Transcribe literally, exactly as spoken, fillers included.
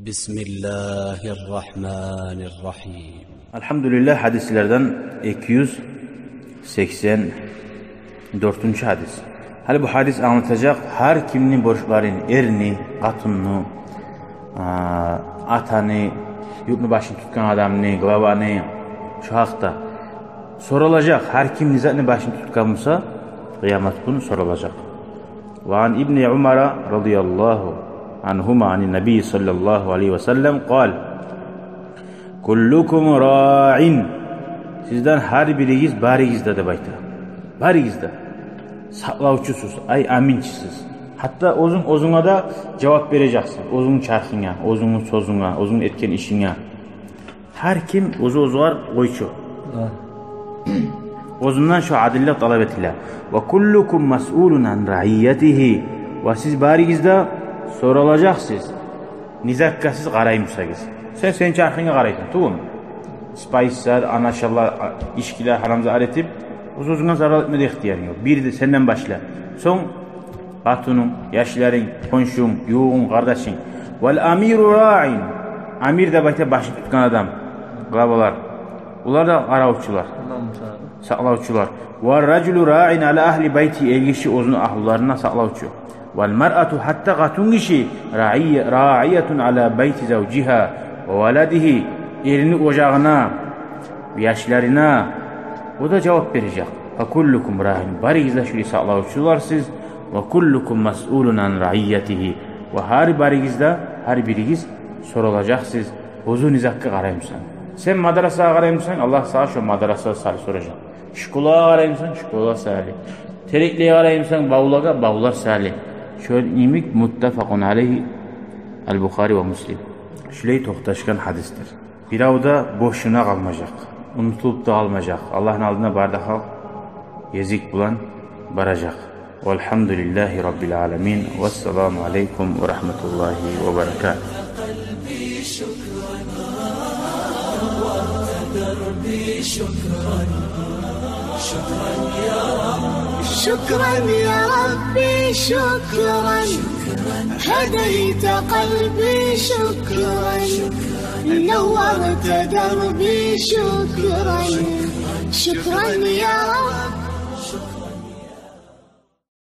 بسم الله الرحمن الرحيم. Альгьамдулиллагь, гьадислерден эки юз сексен дёртюнчю гьадис. Гьали бу гьадис англатажакъ гьар кимни борчларын: эрни, къатынны, а, атаны, юртну башын тутгъан адамны, главаны, шу гьакъда. Соралажакъ, гьар ким не затны башын тутгъан буса, къыямат гюн соралажакъ. وعن ابن عمر رضي الله عنهما عن النبي صلى الله عليه وسلم قال: كلكم راع. Сизден гьар биригиз, баригиз де, деп айта. Баригиз де сакълавчусуз, ай, аминчисиз. Гьатта оьзюнг оьзюнге де жавап бережексен. Оьзюнгню чархынга, оьзюнгню сёзюнге, оьзюнг этген ишинге. Гьар ким оьзю оьзюгер къойчу. Гьа. Оьзюнден шо адиллик талап этиле. وكلكم مسؤول عن رعيته. Ва сиз баригиз де соралажакъсыз. Не затгъа сиз къарай бусагъыз. Сен сени чархынга къарайсан, тюгюлмю? Спайсар, анашалар, а, ичкилер, гьарам затлар этип, оьз-оьзюнге зарал этме де ихтиярынг ёкъ. Бир де сенден башлап. Сонг къатынынг, яшларынг, хоншунг, ювугъунг, къардашынг. والأمير راع. Амир деп айта башын тутгъан адам, главалар. Олар да къаравчулар, сакълавчулар. والرجل راع على أهل بيته. Эргиши оьзюню агьлюлерин сакълавчу. والمرأة, гьатта къатынгиши, راعي-, راعية على بيت زوجها وولده. Эрини ожагъына, яшларына о да жавап бережек. فكلكم راع. Баригиз де шулай сакълавчуларсыз. وكلكم مسؤول عن رعيته. Ва гьар баригиз де, гьар биригиз соралажакъсыз. Оьзю не затгъа къарай буса. Сен мадрасагъа къарай бусанг, Аллагь сагъа шо мадраса саялы соралажакъ. Школагъа къарай бусанг, школа саялы. Тереклеге къарай бусанг, бавлагъа, бавлар саялы. Шо йимик, متفق عليه, Аль-Бухари ва Муслим. Шулай токъташгъан гьадисдир. Бирев де бошуна къалмажакъ, унутулуп да къалмажакъ. Аллагьны алдына бары да халкъ гезик булан баражакъ. والحمد لله رب العالمين. والسلام عليكم ورحمة الله وبركاته. شكرا يا ربي، شكرا، هديت قلبي، شكرا، نورت دربي، شكرا، شكرا يا رب.